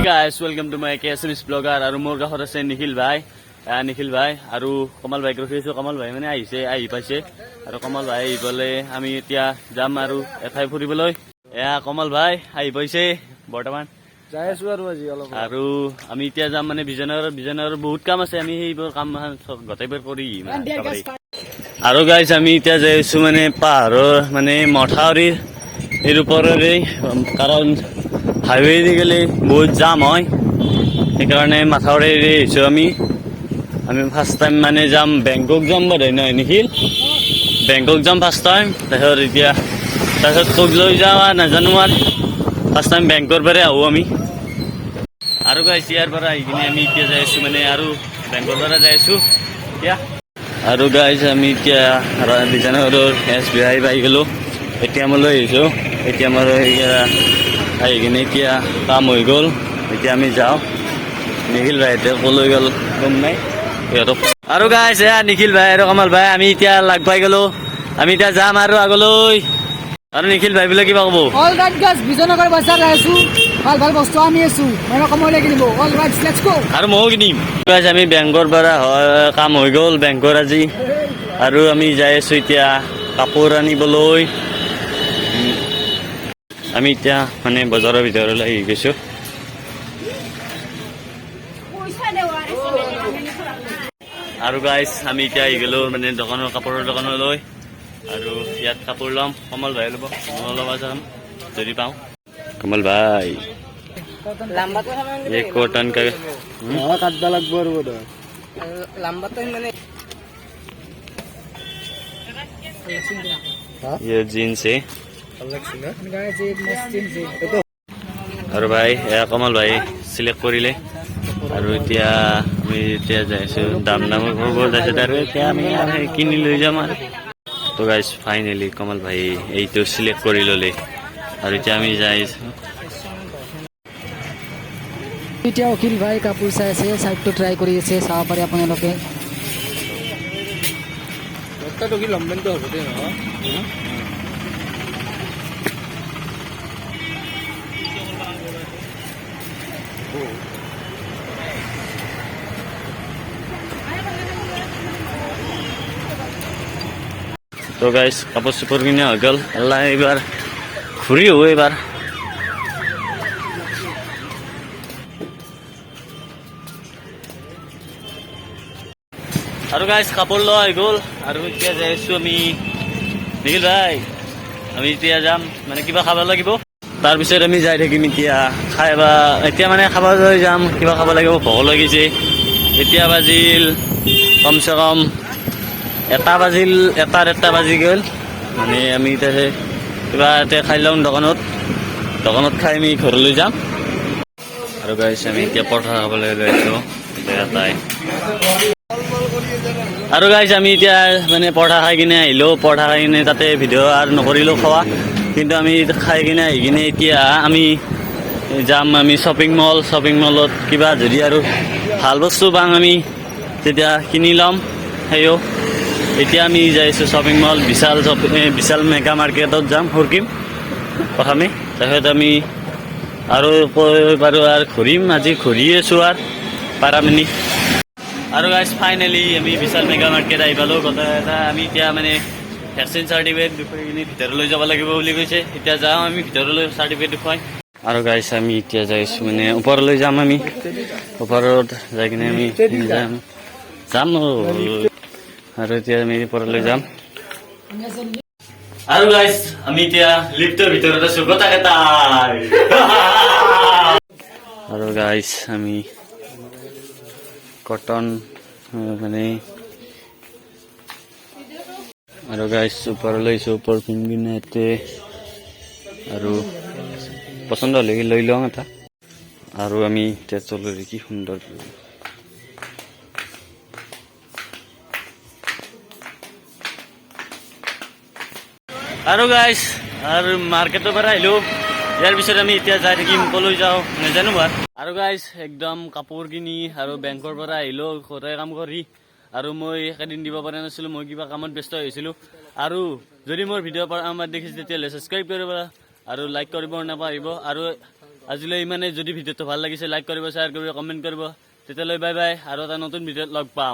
Guys, welcome to my KSMS blogger. আৰু মোৰ কাষত আছে নিখিল ভাই, নিখিল ভাই আৰু কমল ভাইক ৰখি আছো। কমল ভাই মানে আহিছে, আহি পাইছে। আৰু কমল ভাই আহি পালে আমি এতিয়া যাম আৰু এঠাই ফুৰিবলৈ। এয়া কমল ভাই আহি পাইছে বৰ্তমান। যাই আছো আৰু আজি অলপ। আৰু আমি এতিয়া যাম মানে বিজয়নগৰত। বিজয়নগৰত বহুত কাম আছে, আমি সেইবোৰ কাম চব গোটেইবোৰ কৰি আহিম মানে একেবাৰে। আৰু গাইজ, আমি এতিয়া যাই আছো মানে পাহাৰৰ মানে মথাউৰিৰ এই ওপৰেৰে, কাৰণ হাইৱে দি গ'লে বহুত জাম হয়, সেইকাৰণে মাথাউৰিৰে আহিছোঁ আমি। আমি ফাৰ্ষ্ট টাইম মানে যাম, বেংকক যাম বোধ হয়, নহয় নিখিল? বেংকক যাম ফাৰ্ষ্ট টাইম। তাৰপিছত এতিয়া তাৰপিছত ক'ত লৈ যাওঁ আৰু নাজানো। আৰু ফাৰ্ষ্ট টাইম বেংকৰ পৰাই আহোঁ আমি। আৰু গাইছ, ইয়াৰ পৰা আহি কিনে আমি এতিয়া যাই আছোঁ মানে আৰু বেংকৰ পৰা যাই আছোঁ এতিয়া। আৰু গাইজ, আমি এতিয়া বিজয়নগৰৰ এছবিআই পাই গ'লোঁ, এটিএমলৈ আহিছোঁ। এটিএমলৈ আহি কিনে এতিয়া কাম হৈ গ'ল, এতিয়া আমি যাওঁ। নিখিল ভাইহঁতে ক'লৈ গ'ল গম নাই সিহঁতক। আৰু গাইজ, এয়া নিখিল ভাই আৰু কমল ভাই, আমি এতিয়া লাগ পাই গ'লোঁ। আমি এতিয়া যাম আৰু আগলৈ। আৰু নিখিল ভাই বোলে কিবা ক'ব। অল ৰাইট গাইজ, বিজয়নগৰ বজাৰ আছো, ভাল ভাল বস্তু আনি আছো, মানে সময় কিনিব। All right, let's go. আৰু ময়ো কিনিম। গাইজ, আমি বেংকৰ পৰা হয় কাম হৈ গ'ল বেংকৰ আজি। আৰু আমি যাই আছো এতিয়া কাপোৰ আনিবলৈ। আমি এতিয়া মানে বজাৰৰ ভিতৰলৈ আহি গৈছোঁ। আৰু গাইজ, আমি এতিয়া আহি গ'লো মানে দোকানৰ, কাপোৰৰ দোকানলৈ। আৰু ইয়াত কাপোৰ ল'ম, কমল ভাই ল'ব, মই ল'ব যাম যদি পাওঁ। কমল ভাই, ये कॉटन का। কাটবা লাগব আৰু বোধহয়। মানে ये जीन्स है। ভাল লাগছে না? আৰু ভাই, এয়া কমল ভাই চিলেক্ট কৰিলে। আৰু এতিয়া আমি এতিয়া যাই আছো দাম দাম কৰিব। তাৰপিছত আৰু এতিয়া আমি আৰু সেই কিনি লৈ যাম। আৰু তো গাইজ, ফাইনেলি কমল ভাই এইটো চিলেক্ট কৰি ল'লে আৰু এতিয়া আমি যাই আছো। এতিয়া অখিল ভাই কাপোৰ চাই আছে, চাৰ্টটো ট্ৰাই কৰি আছে, চাব পাৰে আপোনালোকে। তাতো কি লম্বেনটো হ'ব দেই নহয়। তো গাইজ, কাপোৰ চাপোৰ কিনা হৈ গ'ল। আল্লাহ, এইবাৰ ঘূৰি আহোঁ এইবাৰ। আৰু গাইজ, কাপোৰ লোৱা হৈ গ'ল আৰু এতিয়া যাই আছোঁ আমি। নিখিল ভাই, আমি এতিয়া যাম মানে কিবা খাব লাগিব, তাৰপিছত আমি যাই থাকিম। এতিয়া খাই বা এতিয়া মানে খাবলৈ যাম, কিবা খাব লাগিব, ভোক লাগিছে। এতিয়া বাজিল কমচে কম এটা বাজিল, এটা 1:30 বাজি গ'ল। মানে আমি এতিয়া কিবা এতিয়া খাই লওঁ দোকানত, দোকানত খাই আমি ঘৰলৈ যাম। আৰু গাইছ, আমি এতিয়া পৰঠা খাবলৈ লৈছোঁ এতিয়া এটাই। আৰু গাইছ, আমি এতিয়া মানে পৰঠা খাই কিনে আহিলোঁ। পৰঠা খাই কিনে তাতে ভিডিঅ' আৰু নকৰিলোঁ খোৱা, কিন্তু আমি খাই কিনে আহি কিনে এতিয়া আমি যাম আমি শ্বপিং মল। শ্বপিং মলত কিবা যদি আৰু ভাল বস্তু পাওঁ, আমি তেতিয়া কিনি ল'ম সেইও। এতিয়া আমি যাই আছোঁ শ্বপিং মল, বিশাল শ্বপিং, বিশাল মেগা মাৰ্কেটত যাম সুৰকিম প্ৰথমে। তাৰপিছত আমি আৰু পাৰোঁ আৰু ঘূৰিম। আজি ঘূৰি আছোঁ আৰু পাৰামিনি। আৰু গাইজ, ফাইনেলি আমি বিশাল মেগা মাৰ্কেট আহি পালোঁ। গোটেই এটা আমি এতিয়া মানে ভেকচিন চাৰ্টিফিকেট দেখুৱাই কিনে ভিতৰলৈ যাব লাগিব বুলি কৈছে। এতিয়া যাওঁ আমি ভিতৰলৈ চাৰ্টিফিকেট দেখুৱাই। আৰু গাইজ, আমি এতিয়া যাই আছোঁ মানে ওপৰলৈ যাম। আমি ওপৰত যাই কিনে আমি যাম যাম আৰু এতিয়া আমি ওপৰলৈ যাম। আৰু গাইজ, আমি এতিয়া লিফ্টৰ ভিতৰত আছো গোটেইকেইটাই। আৰু গাইজ, আমি কটন মানে আৰু গাইজ, ওপৰলৈ আহিছোঁ। ওপৰ পিন কিনে ইয়াতে আৰু পচন্দ হ'লে লৈ লওঁ এটা। আৰু আমি এতিয়া তলৰে কি সুন্দৰ view। আৰু গাইজ, আৰু মাৰ্কেটৰ পৰা আহিলোঁ। ইয়াৰ পিছত আমি এতিয়া যাই থাকিম, ক'লৈ যাওঁ নাজানো বাৰু। আৰু গাইজ, একদম কাপোৰ কিনি আৰু বেংকৰ পৰা আহিলোঁ গোটেই কাম কৰি। আৰু মই একেদিন দিব পৰা নাছিলোঁ, মই কিবা কামত ব্যস্ত হৈছিলোঁ। আৰু যদি মোৰ ভিডিঅ' আমাৰ দেখিছে, তেতিয়াহ'লে ছাবস্ক্ৰাইব কৰিব আৰু লাইক কৰিব নাপাহৰিব। আৰু আজিলৈ ইমানেই। যদি ভিডিঅ'টো ভাল লাগিছে, লাইক কৰিব, শ্বেয়াৰ কৰিব, কমেণ্ট কৰিব। তেতিয়ালৈ বাই বাই আৰু এটা নতুন ভিডিঅ'ত লগ পাম।